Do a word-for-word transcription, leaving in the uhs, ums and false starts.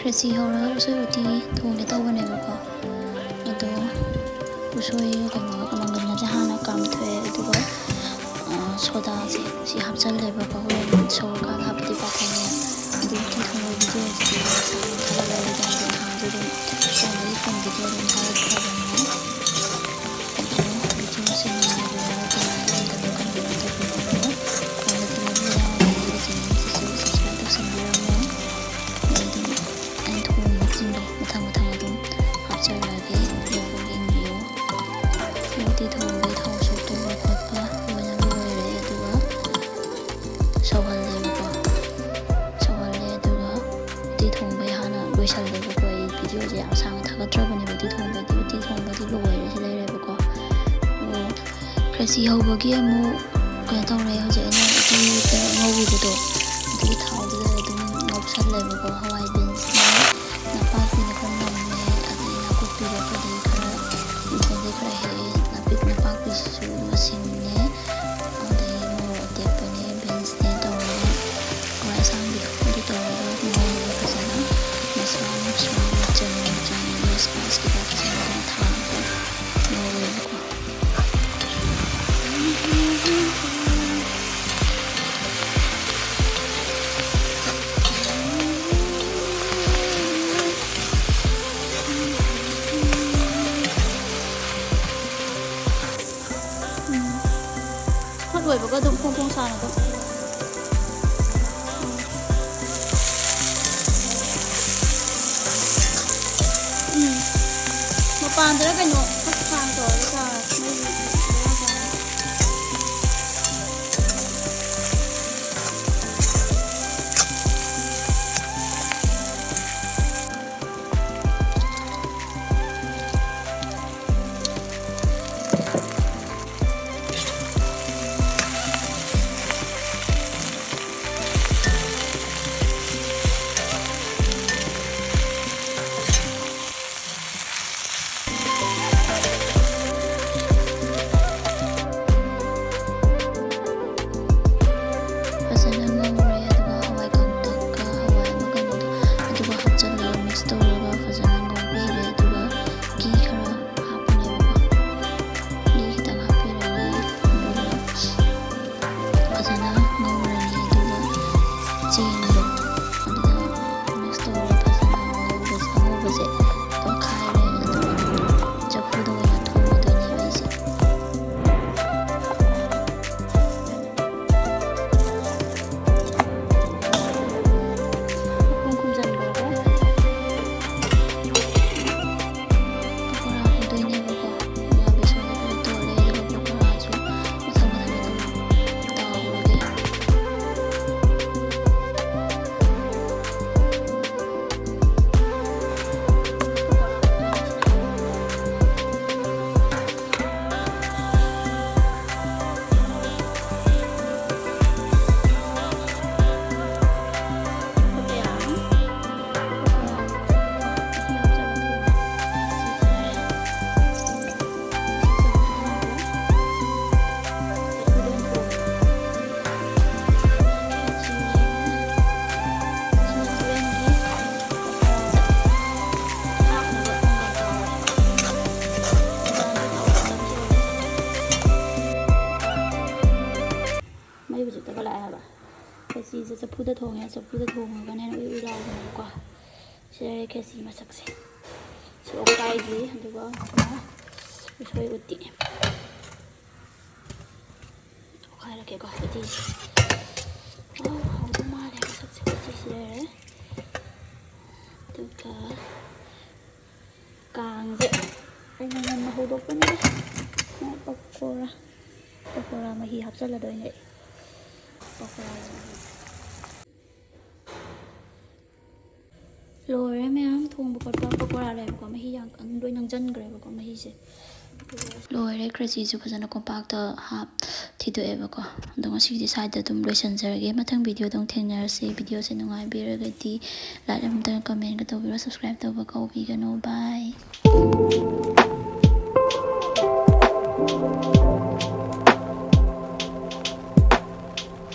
ꯈꯦꯆꯤ ꯍꯧꯔꯒ ꯎꯁꯣꯏ ꯎꯇꯤ ꯊꯣꯡꯒꯦ ꯇꯧꯕꯅꯦꯕꯀꯣ꯫ ꯑꯗꯣ ꯎꯁꯣꯏ ꯀꯩꯅꯣ ꯃꯪꯒꯟꯒꯁꯦ ꯍꯥꯟꯅ ꯀꯥꯝꯊꯣꯛꯑꯦ, ꯑꯗꯨꯒ, ꯑ, ꯁꯣꯗꯥꯁꯦ ꯁꯤ ꯍꯥꯞꯆꯜꯂꯦꯕꯀꯣ꯫ ꯍꯣꯔꯦꯟ ꯁꯧꯔꯀꯥꯟꯗ ꯍꯥꯞꯄꯗꯤ ꯄꯥꯛꯀꯅꯤ꯫ ꯑꯗꯨ ꯎꯇꯤ ꯊꯣꯡꯕꯒꯤ ꯚꯤꯗꯤꯑꯣꯁꯤꯗꯤ ꯃꯁꯥ ꯃꯊꯥ ꯂꯩꯔꯦ, ꯑꯗꯨꯅ ꯅꯍꯥꯟꯁꯨ ꯑꯗꯨꯝ ꯆꯥꯝꯃꯔꯤ ꯀꯨꯟ ꯚꯤꯗꯤꯑꯣ ꯑꯗꯨꯝ ꯊꯥꯒꯠꯈ꯭ꯔꯕꯅꯤꯅ꯫ ꯑꯗꯣ ꯚꯤꯗꯤꯑꯣꯁꯦ ꯅꯨꯡꯉꯥꯏꯕ ꯌꯥꯎꯔꯗꯤ ꯂꯥꯏꯛ ꯑꯃ ꯇꯧꯕꯤꯔꯝꯃꯣ꯫ ꯑꯗꯨꯒ ꯅꯧꯅ ꯊꯦꯡꯅꯕ ꯌꯥꯎꯔꯒꯗꯤ ꯆꯦꯅꯦꯜꯁꯤꯁꯨ ꯁꯕꯁꯀ꯭ꯔꯥꯏꯕ ꯇꯧꯁꯟꯕꯤꯔꯝꯃꯣ꯫ ꯑꯗꯩꯗꯤ ꯑꯩꯅ ꯊꯣꯡꯕꯁꯤꯡꯗꯣ ꯃꯊꯪ ꯃꯊꯪ ꯑꯗꯨꯝ ꯍꯥꯞꯆꯔꯛꯑꯒꯦ, ꯌꯦꯡꯕꯤꯌꯨ꯫ ꯎꯇꯤ ꯊꯣꯡꯕꯒꯤ ꯊꯥꯎ ꯁꯣꯛ ꯇꯧꯕ ꯈꯣꯠꯄ ꯂꯣꯏꯅ ꯂꯣꯏꯔꯦ, ꯑꯗꯨꯒ ꯁꯧꯍꯜꯂꯦꯕꯀꯣ꯫ ꯁꯧꯍꯜꯂꯦ, ꯑꯗꯨꯒ ꯎꯇꯤ ꯊꯣꯡꯕꯩ ꯍꯥꯟꯅ ꯂꯣꯏꯁꯜꯂꯦꯕꯀꯣ꯫ ꯑꯩ ꯚꯤꯗꯤꯑꯣꯁꯦ ꯌꯥꯝ ꯁꯥꯡꯅ ꯊꯥꯒꯠꯇ꯭ꯔꯕꯅꯦꯕ ꯎꯇꯤ ꯊꯣꯡꯕꯗꯤ꯫ ꯎꯇꯤ ꯊꯣꯡꯕꯗꯤ ꯂꯣꯏꯔꯦ, ꯁꯤ ꯂꯩꯔꯦꯕꯀꯣ꯫ ꯑꯗꯣ ꯈꯦꯆꯤ ꯍꯧꯕꯒꯤ ꯑꯃꯨꯛ ꯀꯩꯅꯣ ꯇꯧꯔꯦ꯫ ꯍꯧꯖꯤꯛ ꯑꯩꯅ ꯎꯇꯤꯗ ꯉꯧꯈꯤꯕꯗꯣ, ꯑꯗꯨꯒꯤ ꯊꯥꯎꯗꯨꯗ ꯑꯗꯨꯝ ꯉꯧꯁꯜꯂꯦꯕꯀꯣ꯫ ꯍꯋꯥꯏ ꯕꯤꯟꯁꯅꯦ, ꯅꯄꯥꯛꯄꯤꯅ ꯈꯔ ꯅꯝꯃꯦ, ꯑꯗꯩ ꯅꯥꯀꯨꯞꯄꯤꯗꯣ ꯑꯩꯈꯣꯏꯗꯒꯤ ꯈꯔ ꯏꯪꯈꯣꯜꯗꯒꯤ ꯈꯔ ꯍꯦꯛꯑꯦ꯫ ꯅꯥꯄꯤ-, ꯅꯄꯥꯛꯄꯤꯁꯤꯁꯨ ꯃꯁꯤꯡꯅꯦ, ꯑꯗꯩ ꯃꯣꯔꯣꯛ ꯑꯇꯦꯛꯄꯅꯦ, ꯕꯤꯟꯁꯅꯦ ꯇꯧꯔꯒ, ꯍꯋꯥꯏ ꯑꯁꯥꯡꯕꯤꯗꯣ ꯑꯗꯨ ꯇꯧꯔꯒ ꯉꯧꯔꯒ ꯐꯖꯅ ꯃꯁꯂꯥ ꯅꯨꯡꯁꯂꯥ ꯃꯆꯜ ꯅꯨꯡꯆꯜ ꯃꯁꯂꯥꯁ ꯀꯩꯀꯥ ꯐꯖꯅ ꯑꯗꯨꯝ ꯊꯥꯛꯑꯒ ꯉꯧꯔꯦꯕꯀꯣ꯫ ꯎꯝ꯫ ꯐꯨꯠ ꯂꯣꯏꯕꯒ ꯑꯗꯨꯝ ꯐꯣꯡ ꯐꯣꯡ ꯁꯥꯅ ꯑꯗꯨꯝ꯫ ꯎꯝ꯫ ꯃꯄꯥꯟꯗꯔ ꯀꯩꯅꯣ ꯈꯔ ꯁꯥꯡ ꯇꯧꯔꯒ ꯆꯥꯔꯁꯤ꯫ ꯃꯩ ꯕꯦꯔꯥ ꯀꯥꯔꯦ꯫ ꯆꯦꯡꯗꯣ ꯑꯗꯨꯗ mix ꯇꯧꯔꯒ ꯐꯖꯅ ꯑꯉꯧꯕꯁꯦ, ꯑꯉꯧꯕꯁꯦ ꯇꯣꯠꯈꯥꯏꯔꯦ꯫ ꯑꯗꯨꯒ ꯆꯐꯨꯗ ꯑꯣꯏꯅ ꯊꯣꯡꯉꯗꯣꯏꯅꯦꯕ ꯑꯩꯁꯦ꯫ ꯃꯈꯨꯝ ꯈꯨꯝꯖꯤꯟꯈ꯭ꯔꯒ ꯄꯀꯣꯔꯥ ꯍꯧꯗꯣꯏꯅꯦꯕꯀꯣ꯫ ꯑꯗꯨꯒ ꯕꯦꯁꯣꯟꯁꯦ ꯐꯖꯅ ꯇꯣꯠꯂꯦ꯫ ꯑꯗꯨꯒ ꯄꯀꯣꯔꯥꯁꯨ ꯃꯊꯪ ꯃꯊꯪ ꯑꯗꯨꯝ ꯇꯥꯎꯔꯒꯦ꯫ ꯃꯩꯕꯨꯁꯨ ꯇꯞꯈꯠꯂꯛꯑꯦ ꯍꯥꯏꯕ꯫ ꯈꯦꯆꯤꯁꯦ ꯆꯐꯨꯗ ꯊꯣꯡꯉꯦ꯫ ꯆꯐꯨꯗ ꯊꯣꯡꯉꯒꯅꯦ ꯎꯏ ꯎꯏ ꯂꯥꯎꯕꯅꯦꯕꯀꯣ꯫ ꯁꯤ ꯂꯩꯔꯦ ꯈꯦꯆꯤ ꯃꯁꯛꯁꯦ꯫ ꯁꯤ ꯑꯣꯠꯈꯥꯏꯗ꯭ꯔꯤ꯫ ꯑꯗꯨꯒ ꯎꯁꯣꯏ ꯎꯇꯤ꯫ ꯑꯣꯠꯈꯥꯏꯔꯛꯀꯦꯀꯣ ꯎꯇꯤꯁꯦ꯫ ꯑꯣ, ꯍꯥꯎꯗꯧ ꯃꯥꯜꯂꯦ ꯃꯁꯛꯁꯦ꯫ ꯎꯇꯤꯁꯤ ꯂꯩꯔꯦ꯫ ꯑꯗꯨꯒ ꯀꯥꯡꯁꯦ ꯑꯩꯅ ꯉꯟꯅ ꯍꯧꯗꯣꯛꯄꯅꯤꯗ꯫ ꯄꯀꯣꯔꯥ, ꯄꯀꯣꯔꯥ ꯃꯍꯤ ꯍꯥꯞꯆꯜꯂꯗꯣꯏꯅꯦ ꯑꯩ꯫ ꯄꯀꯣꯔꯥꯒꯤ ꯃꯍꯤꯁꯦ꯫ ꯂꯣꯏꯔꯦ ꯃꯌꯥꯝ ꯊꯣꯡꯕ ꯈꯣꯠꯄ꯫ ꯄꯀꯣꯔꯥ ꯂꯩꯕꯀꯣ, ꯃꯍꯤ ꯌꯥꯝ ꯀꯪ-, ꯂꯣꯏ ꯅꯪꯁꯤꯟꯈ꯭ꯔꯦꯕꯀꯣ ꯃꯍꯤꯁꯦ꯫ ꯂꯣꯏꯔꯦ, ꯈꯦꯆꯤꯁꯨ ꯐꯖꯅ ꯀꯣꯝꯄꯥꯛꯇ ꯍꯥꯞ ꯊꯤꯗꯣꯛꯑꯦꯕꯀꯣ꯫ ꯑꯗꯣ ꯉꯁꯤꯒꯤꯗꯤ ꯁ꯭ꯋꯥꯏꯗ ꯑꯗꯨꯝ ꯂꯣꯏꯁꯤꯟꯖꯔꯒꯦ꯫ ꯃꯊꯪ ꯚꯤꯗꯤꯑꯣꯗ ꯑꯃꯨꯛ ꯊꯦꯡꯅꯔꯁꯦ꯫ ꯚꯤꯗꯤꯑꯣꯁꯦ ꯅꯨꯡꯉꯥꯏꯕꯤꯔꯒꯗꯤ like ꯑꯃꯇꯪ comment ꯇꯧꯕꯤꯔꯣ, subscribe ꯇꯧꯕ ꯀꯥꯎꯕꯤꯒꯅꯨ꯫ Bye꯫